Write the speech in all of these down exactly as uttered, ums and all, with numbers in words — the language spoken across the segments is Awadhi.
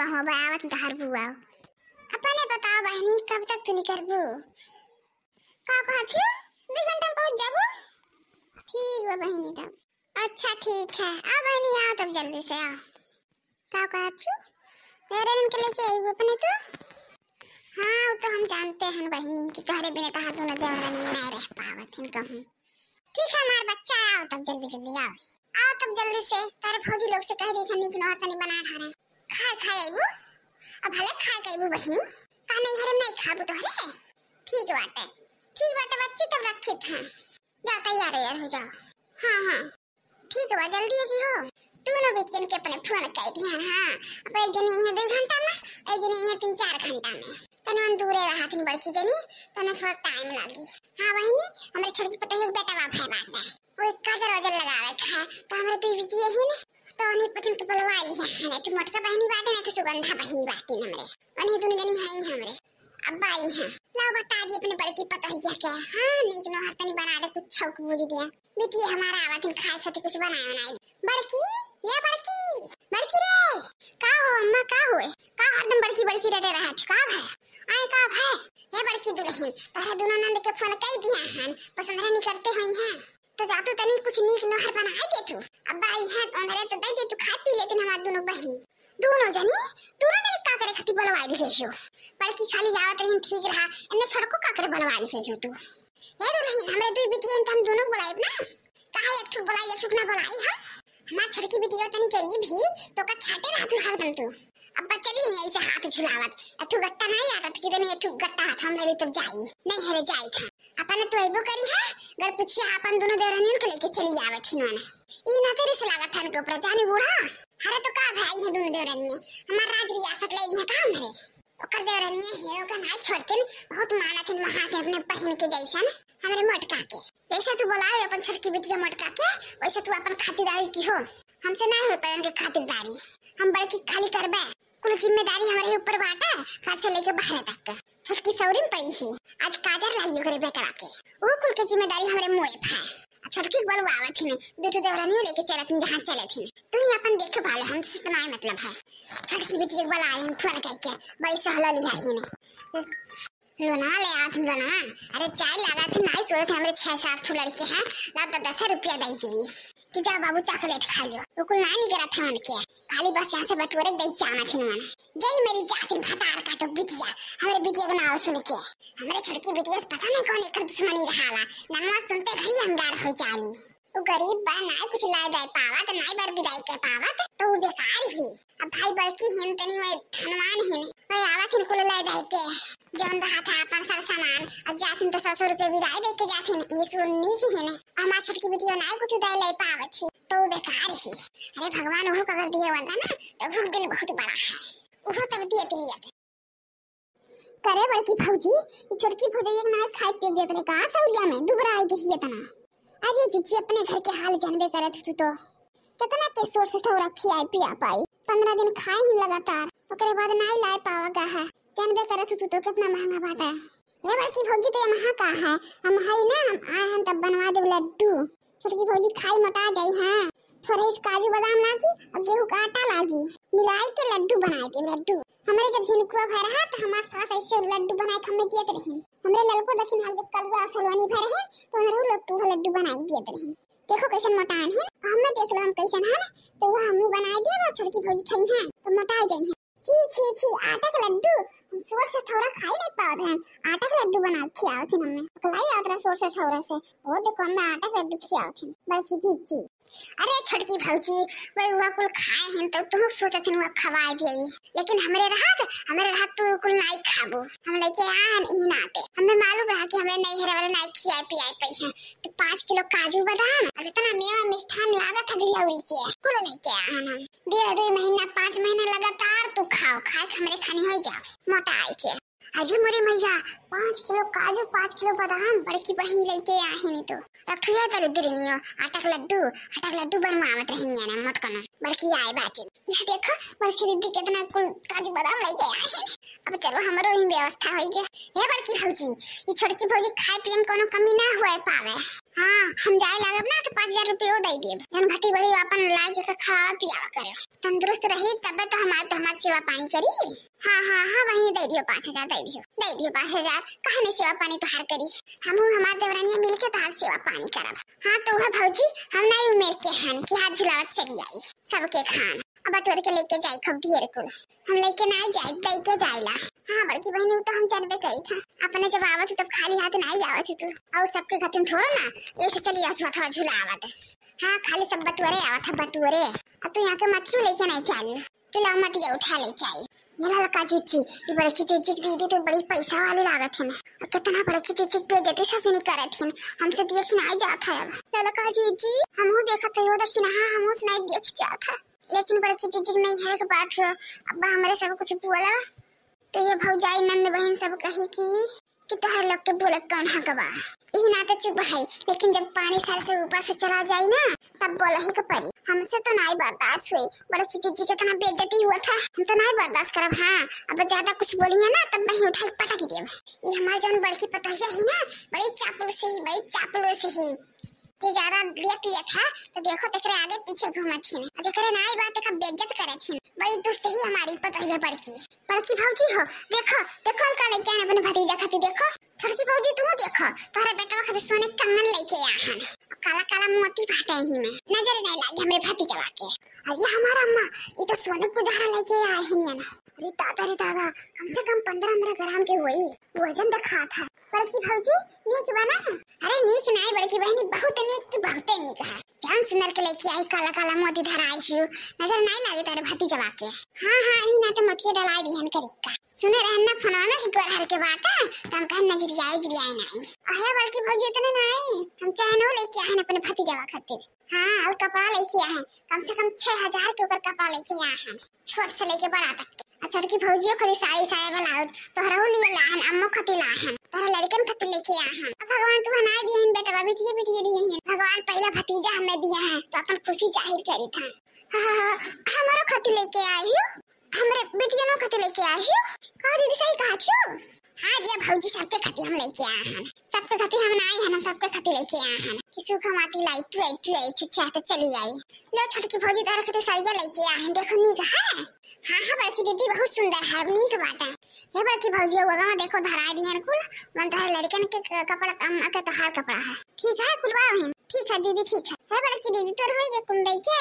हो बा, आवत तोहार बुआ। अपने बताओ बहिनी, कब तक तू निकरबू? का कहत हियो? दू घंटा में पहुँच जाबू? ठीक बा बहिनी, तब। अच्छा ठीक है, आओ बहिनी, आओ तब जल्दी से आओ। का कहत हियो? देवरन के लेके आइबू अपने तू? हाँ, वो तो हम जानते हैं बहिनी कि तोहरे बिना तोहार दोनों देवरन नहीं रह पावत हैं कहूँ। ठीक है हमार बच्चा, आओ तब जल्दी जल्दी आओ। आओ तब जल्दी से, तोहरे भौजी लोग से कह दी था नीक नोहर तनी बना ढारे। खाए खाए अइबू? अब भले खाए के अइबू बहिनी, का नैहरे में नहीं खाबू तोहरे? ठीक बाटे, ठीक बाटे बच्ची, तब रखित हैं। जा तैयार वैयार हो जाओ। हाँ हाँ ठीक बा, जल्दी अइहो। दोनों बेटियन के अपने फोन कर दिया। हाँ, अब एक जनी यहाँ दो घंटा में, एक जनी यहाँ तीन चार घंटा में। तने मन दूरे रहा थिन बड़की जनी, तने थोड़ा टाइम लागी। हाँ बहिनी, हमरे छोटकी पतोहिया के बेटा बाप है बाटे, वो एक काजर वाजर लगावे के है, तो हमरे दुई बिटिया ही ने, तो उन्हीं पतन के बोलवा लिया है, एक ठो मोटका बहिनी बाटे ना, एक ठो सुगंधा बहिनी बाटे हमरे, उन्हीं दोनों जनी है ही हमरे। अब आई है, लाओ बता दी अपने बड़की पतोहिया के। हाँ, नीक नोहर तनी बना दे, कुछ छौक बूझ दिया। बिटिया हमारा आवत हिन खाए खातिर कुछ बनाए बनाए। बड़की, ये बड़की, बड़की रे, का हो अम्मा, का होए? का हरदम बड़की बड़की रटे रहत, का भय? आए का भय? ये बड़की दुलहिन, तोहरे दोनों नंद के फोन कई दिया हन, पसंद नहीं करते होई हैं, तो जा तू तनी कुछ नीक नोहर बनाए दे तू। अब आई है तो अंदरे तो दे दे तू, खाए पी लेतिन हमार दोनों बहिनी। दोनों जनी, दोनों जनी का करे खातिर बोलवाई लिहे हो? बड़की खाली आवत रहिन ठीक रहा, इन्ने छोटको का करे बोलवाई लिहे हो तू? हे दुलहिन, हमरे दुई बिटियन त हम दोनों बोलाइब ना। काहे एक ठुक बोलाई, एक ठुक ना बोलाई हम? हमार छोटकी बिटिया तनी गरीब ही, तो का छाटे रहा तू हरदम तू। अब बचली नहीं ऐसे हाथ झुलावत, एक ठुक गट्टा नहीं आटत कि तनी एक ठुक गट्टा हाथ हम ले तब जाई। नहीं हरे जाई था। अपन तो अइबो करी है, अगर पूछिया अपन दोनों देवरानियन को लेके चली आवत ही नोना। ई ना तेरे से लागत है इनके ऊपर जानी बूढ़ा। अरे तो का भाई है दोनों देवरानिये, हमार राज रियासत ले लिया का हमरे? ओकर देवरानिये है, ओकर नाई छोड़तिन, बहुत मानत हिन, महात हिन अपने बहिन के जैसन, हमरे मोटका के। जैसे तू बोलावे अपन छोटकी बिटिया मोटका के, वैसे तू अपन खातिरदारी की हो। हमसे ना हो पाए उनके खातिरदारी, हम बड़की खाली करबे। कुल जिम्मेदारी हमरे ही ऊपर बाटे, घर से लेके बाहर तक के। छोटकी सौरी में पड़ी ही, आज काजर लागी ओकरे बेटवा के, वो कुल के जिम्मेदारी हमरे मुड़े पे है। आ छोटकी के बोलवावत ही ने, दू ठो देवरानियों लेके चलत ही जहाँ चलत ही ने। तू ही अपन देखे भाले, हमसे इतना ही मतलब है। छोटकी बिटिया के बोलाए हम फोन करके, बड़ी सहला लिहा ही ने। लोना ले आवत ही लोना, अरे चाय लागत ही, नाई सोचत ही हमरे छह सात ठो लड़के हैं, ला तो दस रुपया दे दी। कि जा बाबू चॉकलेट खा लियो। वो कुल ना निकरा था उनके, खाली बस यहाँ से बटोरे दे जाना थी उन्होंने। जय मेरी जाति भतार काटो बिटिया, हमरे बिटिया के नाव सुन के। हमरे छोटकी बिटिया से पता नहीं कौन एकर दुश्मनी रहाला, नमवा सुनते घरी अंगार हो जानी। वो गरीब बा, नाई कुछ लाए दे पावत, नाई बर विदाई के पावत, तो वो बेकार ही। अब भाई बड़की हिन तनी वह धनवान हिन, वह आवत हिन कुल ले दे के। जौन रहा था अपन सर सामान, अब जातिन तो सौ सौ रुपये विदाई दे के जातिन, ये सुन नीक हिन। हमार छोटकी बिटिया नाई कुछ दे ले पावत ही, तो बेकार ही। अरे भगवान, ओहो का अगर दिए होता ना, तो ओहो दिल बहुत बड़ा है, ओहो तब दिए दिलियत। करे बड़की भौजी, ई छोटकी भौजी एक नाई खाए पिए देत रहे का सौरिया में, दुबरा आई गई इतना। अरे जिज्जी, अपने घर के हाल जानबे करत तू तो, कितना के सोर से ठौरा खियाए पिया पाई, पन्द्रह दिन खाए ही लगातार, ओकरे बाद नाई लाए पावा का है, जानबे करत तू तो कितना महंगा बाटा है। हे बड़की भौजी, तो ये महा का है, हम हई ना, हम आए हैं तब बनवा देब लड्डू। छोटकी भौजी खाई मोटा जाई, हाँ। थोड़े से काजू बादाम लागी और गेहूं का आटा लागी, मिलाई के लड्डू बनाए देब, लड्डू। हमरे जब झिनकुआ भय रहा तो हमार सास ऐसे लड्डू बनाए के हमें दियत रही। हमरे ललको दखिन हाल जब कलुआ सलोनी भय रहे तो हमरे लोग के लड्डू बनाए दियत रही। देखो कैसन मोटान है, हमें देख लो हम कैसन है, तो वो हमू बनाए देब और छोटकी भौजी खाई हैं तो मोटा जाई हैं। छी, छी, छी, आटा के लड्डू, हम सोर से ठौरा खाई नहीं पावत हन। आटा के लड्डू बना के खियावत हन हमें। पकलाई आवत रहा सोर से ठौरा से। ओ देखो, हमें आटा के लड्डू खियावत हन। बड़की जीजी। अरे छोटकी भौजी, वही हुआ कुल खाए हन तो तुहू सोचत हन हुआ खवाए दिए। लेकिन हमरे रहत, हमरे रहत तू कुल नाई खाबू। हम लेके आए हन ई नाते। हमें मालूम रहा कि हमरे नैहर वाले नाई खियाए पियाए पई हैं। तो पाँच किलो काजू बादाम और जितना मेवा मिष्ठान लागत है बिलौरी के, कुल लेके आए हन हम। डेढ़ दो महीना, पाँच महीना लगातार तू खाओ, खाए के हमरे खानी हो जाओ, मोटाई के। अरे मोरे मैया, पाँच किलो काजू, पाँच किलो बादाम बड़की बहिनी लेके आहिन तो। रखिया तरे दिरनियो, आटा के लड्डू, आटा के लड्डू बनवावत रहनिया ना मोटकनो। बड़की आए बाटे। यह देखो, बड़की दीदी कितना कुल काजू बादाम लेके आहिन। अब चलो हमरो ही व्यवस्था होई गया। हे बड़की भौजी, ये छोटकी भौजी खाए पिए में कोनो कमी ना हुए पावे। हाँ, हम जाए लागब ना तो पाँच हजार रुपयो दे देब। जौन घटी बड़ी अपन लाए के खावा पियावा करे। तंदुरुस्त दुरुस्त रही तबे तो हमार, तो हमार सेवा पानी करी। हाँ, हाँ, हाँ बहिनी, दे दियो पाँच हजार, दे दियो, दे दियो पाँच हजार। काहे नहीं सेवा पानी तोहार करी? हमहू हमार देवरानिया मिलके तोहार सेवा पानी करब। हाँ तो वह भौजी, हम नहीं उमेर के हन कि हाथ झुलावत चली आई सबके खान। अब बटोर के लेके जाई खूब ढेर कुल। हम लेके ना जाए, दे के जाइला। हाँ बड़की बहिनी, वो तो हम जानबे करी था, अपने जब आवत ही तब खाली हाथ नहीं आवत ही तू। और सबके खातिर थोड़ा ना ऐसे चली आवत हुआ थोड़ा झुलावत। हाँ, खाली सब बटोरे आवत है, बटोरे। अब तू यहाँ के मटियो लेके नहीं चाली कि लाओ मटिया उठा ले जाई। ये ललका जीजी, ये बड़की जीजी की दीदी तो बड़ी पैसा वाली लागत है ना। और कितना बड़की जीजी की बेइज्जती सब जनी करत है, हमसे देख ना जात है। अब ललका जीजी, हमहू देखत है, वो देखी ना, हाँ, हमहू से नहीं देख जात है। लेकिन बड़की जीजी की नहीं है एक बात हो, अब हमरे सब कुछ बोला तो ये भौजाई नंद बहिन सब कही कि, कि तोहर लोग के बोले कौन हक बा। यही नाते चुप है, लेकिन जब पानी सर से ऊपर से चला जाई ना, तब बोले ही के परी। हमसे तो नाई बर्दाश्त हुई, बड़की जीजी के इतना बेइज्जती हुआ था, हम तो नाई बर्दाश्त करब। हाँ, अब ज्यादा कुछ बोली है ना, तब वहीं उठा के पटक देब। ये हमार जौन बड़की पतोहिया ही ना, बड़ी चापलूस ही, बड़ी चापलूस ही। जे ज्यादा लियत लियत है, तो देखो तेकरे आगे पीछे घूमत हिन। और जेकरे नाई बात का बेइज्जत करत हिन। बड़ी दुष्ट ही हमारी पतोहिया बड़की। बड़की भौजी हो, देखो, देखो हम का लेके आए अपने भतीजा खातिर, देखो। छोटकी भौजी तू देखो, तोहरे बेटवा खातिर सोने कंगन लेके आए हन। काला काला मोती बाटे ही में। नजर नहीं लागे हमरे भतीजवा के। और ये हमारा अम्मा, ये तो सोने गुजारा लेके आए हैं ना। अरे दादा रे दादा, कम से कम पन्द्रह पन्द्रह ग्राम के होई। वजन दिखात है। बड़की भौजी, नीक बा ना? अरे नीक नाई बड़की बहिनी, बहुत नीक, तू बहुते नीक है। जान सुनर के लेके आई, काला काला मोती धराई हियो, नजर नाई लागे तारे भतीजवा के। हाँ, हाँ, ई ना तो मोतिया डलाई दिहन करिक्का। सुने रहन ना फोनवा में कि गोरहर के बाटा, त हम कहन नजरियाई उजरियाई नाई। अहे बड़की भौजी, इतने नाई, हम चैनो लेके आए हैं अपने भतीजवा खातिर। हाँ, और कपड़ा लेके आए हैं, कम से कम छह हजार के ऊपर कपड़ा लेके आए हैं, छोट से लेके बड़ा तक के। आ छोटकी भौजियो खातिर साड़ी साया ब्लाउज तोहरहू लिए लाहन, अम्मो खातिर लाहन, तोहरा लड़कन खातिर लेके आए हैं। अब भगवान तू बनाए दिए हैं बेटवा, बिटिया बिटिया दिए हैं। भगवान पहला भतीजा हमें दिया है तो अपन खुशी जाहिर करी था। हाँ, हाँ, हाँ, हमारो खातिर लेके आई हो, हमरे बेटियनो खातिर लेके आई हो। कहा दीदी, सही कहा थियो? हाँ भैया भौजी, सबके खातिर हम लेके आए हैं, सबके खातिर हम ना आई हैं, हम सबके खातिर लेके आए हैं। कि सूखा माटी लाई, तू आई, तू आई, छुच्छा तो चली आई। लो छोटकी भौजी, तोहरे खातिर साड़िया लेके आए हैं, देखो नीक है। हाँ, हाँ बड़की दीदी, बहुत सुंदर है, नीक बाटे। हे बड़की भौजी, वो गाँव देखो धराई दिए हैं कुल, मन तोहरे लड़कन के क-, कपड़ा, अम्मा के तोहार कपड़ा है। ठीक है, कुल बा वहीं। ठीक है दीदी, ठीक है। हे बड़की दीदी, तोर होई के कुल दई के?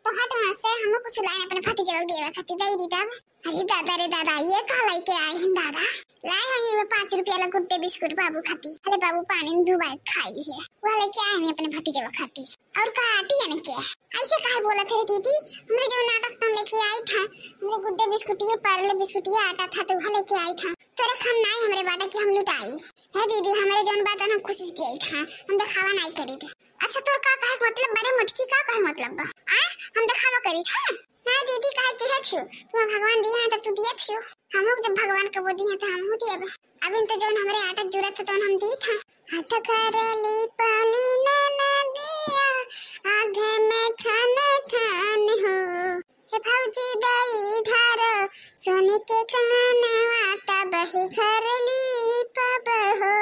तो हट वहाँ से, हमहू कुछ लाइन अपने भतीजवा के देवे खातिर दई दी तब। अरे दादा रे दादा, ये का लेके आए हैं दादा? लाए हैं ये पाँच रुपया ला गुड्डे बिस्कुट बाबू खाती। अरे बाबू पानी में डुबाई खाई है। वह लेके आए हैं अपने भतीजवा खाती। और का आटी अन के? ऐसे काहे बोलत है दीदी? हमरे जो नाटक तुम लेके आई था, हमरे गुड्डे बिस्कुटिया, पार्ले बिस्कुटिया आटा था तो वह लेके आई था। तोरे खान नाई हमरे बाटा की हम लुटाई। है दीदी, हमरे जौन बात हम खुशी से आई था, हम दिखावा नाई करी थे। अच्छा तोर का कहे के मतलब, बड़े मोटकी का कहे के मतलब बा? आ? हम दिखावा करी था? ना दीदी, काहे चिढ़त हियो? तुम्हें भगवान दिए हैं तब तू दिए थियो। हम लोग जब भगवान को वो दिए हैं तो हम हो दिए अब। अभी तो जौन हमरे आटा जुरत है तो हम दी था। हाथ करली पाली ना ना दिया, आधे में ठान ठान हो। हे भौजी दई धर, सोने के कंगनवा तब ही करली पब हो।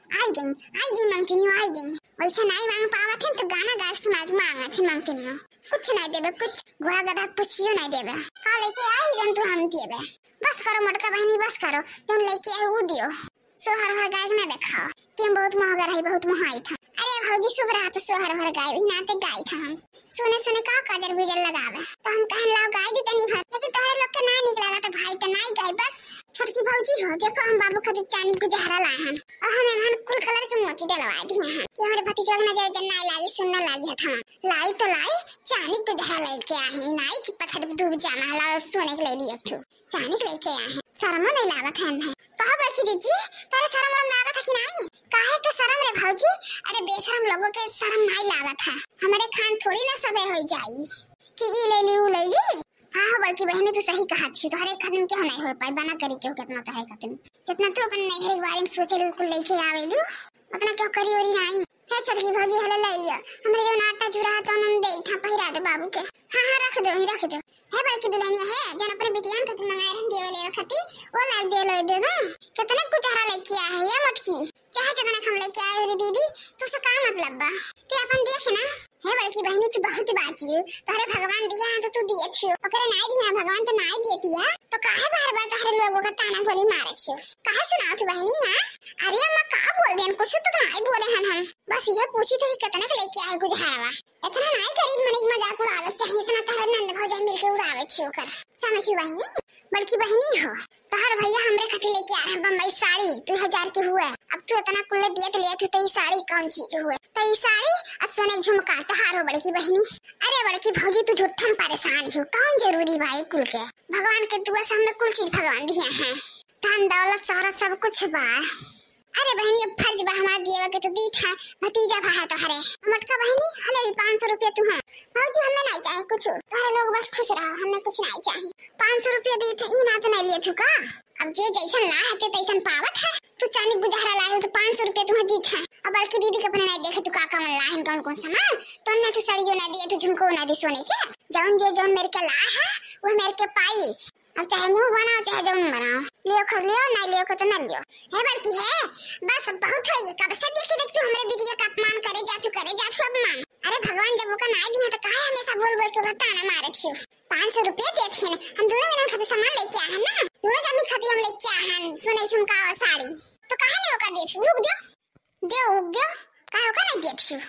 आई गई, आई गई मंगतिनियो, आई गई। वैसे नाई मांग पावत है तो गाना गा सुना के मांगत है मंगतिनियो। कुछ नाई देबे, कुछ घोड़ा गधा कुछियो नाई देबे। का लेके आई जन तू हम देबे। बस करो मोटका बहिनी, बस करो, तुम लेके आए ऊ दियो। सोहर ओहर गाय के ना देखाओ कि हम बहुत महंगा रही, बहुत मोहाई था। अरे भौजी शुभ रहा तो सोहर ओहर गाय भी नाते गाई था हम। सुने सुने का काजर बीजर लगावे, तो हम कहन लाओ गाय दी तनी भर, लेकिन तोहरे लोग के ना निक लागत भाई, तो नाई गाय बस। छोटकी भौजी हो, देखो हम बाबू खातिर चानी गुजहरा लाए हन और हम एमहन कुल कलर के मोती डलवा दिए हैं कि हमरे भतीजा के नजर जन नाई लागी, सुन ना लागी हथ हम। लाई तो लाई, चानी गुजहरा लेके आए हैं, नाई की पत्थर पे धूप जाना हला और सोने के ले लिए एक ठो चानी के लेके आए हैं, शर्मो नहीं लागत है इन्हें। कहा बड़की जीजी, तारे शर्म वरम लागत है कि नहीं? काहे के शर्म रे भौजी? अरे बेशरम लोगों के शर्म नहीं लागत है, हमारे खान थोड़ी ना सबे हो जाई कि ई ले ली, ऊ ले ली। हाँ हो बड़की बहनी, तू सही कहा छी, तोहरे खातिर क्यों नहीं हो पाई, बना करी क्यों कितना तोहरे खातिर, जितना तू अपन नैहर के बारे में सोचे लू, कुल लेके आवे लू, उतना क्यों करी ओरी नहीं। ए छोटकी भौजी, हले ले लियो, हमरे जौन आटा चूरा है, तौन हम दे था, पहिरा दे बाबू के। हाँ, हाँ, रख दो, ही रख दो। हे बड़की दुल्हनिया है, जौन अपने बिटियान खातिर मंगाए रहन देवे लेवे खातिर, वो लाग दे लो दे दो। कितने कुचहरा लेके आए है ये मोटकी। चाहे जितना हम लेके आए हो रे दीदी, तुझसे का मतलब बा? ते अपन देख ना। हे बड़की बहिनी, तू बहुत बाची हो, तोहरे भगवान दिया है तो तू दिए थियो, ओकरे नाई दिया है भगवान तो नाई दिए दिया, तो काहे बार बार तोहरे लोगों का ताना गोली मारे थियो? काहे सुनाओ तू बहिनी, हाँ? अरे अम्मा, का बोल देन, कुछ तो नाई बोले हन हम, बस यह पूछी थे कि कितना के लेके आए गुजहरवा। इतना नाई गरीब मनिक मजाक उड़ावे चाहिए, इतना तोहरे नंद भौजाई मिलके उड़ावे थियो कर, समझी बहिनी? बड़की बहिनी हो, तोहर भैया हमरे खातिर लेके आ रहे बम्बई साड़ी, दू हजार के हुए। अब तू इतना कुल्ले दियत लेत हो, तो ई साड़ी कौन चीज हुए? तो ई साड़ी आ सोने के झुमका तोहार हो बड़की बहिनी। अरे बड़की भौजी, तू झूठम परेशान हो, कौन जरूरी बा ई कुल के? भगवान के दुआ से हमें कुल चीज भगवान दिया है, धन दौलत शोहरत सब कुछ बा। अरे बहिनी, अब फर्ज बा हमार दिएवा के, तो दी था, भतीजा भा है तोहरे। मोटका बहिनी, हले ई पाँच सौ रुपया तू है। भौजी, हमें नहीं चाहे कुछ, तोहरे लोग बस खुश रहो, हमें कुछ नहीं चाहे। पाँच सौ रुपया दी थे, ई ना तो नहीं लिए तू का? अब जे जैसन ला है, ते तैसन पावत है। तू चानी गुजहरा लाए हो, तो पाँच सौ रुपया तुम्हें दी थे। अब बड़की दीदी के अपने नहीं देखे, तू का का मन लाहिन, कौन कौन सामान? तो अन्य तू साड़ियों ना दिए, तू झुमको ना दी सोने के। जौन जे जौन मेरे के ला है, वो मेरे के पाई। अब चाहे मुंह बनाओ, चाहे जौन बनाओ, लियो खा लियो, नहीं लियो खा तो ना लियो। हे बड़की है, बस बहुत हो ये, कब से देखी देख तू हमरे बिटिया का अपमान करे जातू, करे जातू अपमान। अरे भगवान जब ओका नाई दिया तो काहे हमेशा बोल बोल के ओका ताना मारे थियो? पाँच सौ रुपया देत हैं, हम दोनों मिलन खातिर सामान लेके आए हैं ना, दोनों जनी खातिर हम लेके आए हैं सोने झुमका और साड़ी, तो काहे नहीं ओका देत? रुक दो, दे रुक दो, काहे ओका नहीं देत थियो?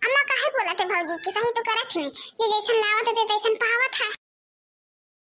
अम्मा काहे बोलत है भौजी के, सही तो करत ही, ये जैसन लावत है तैसन पावत है।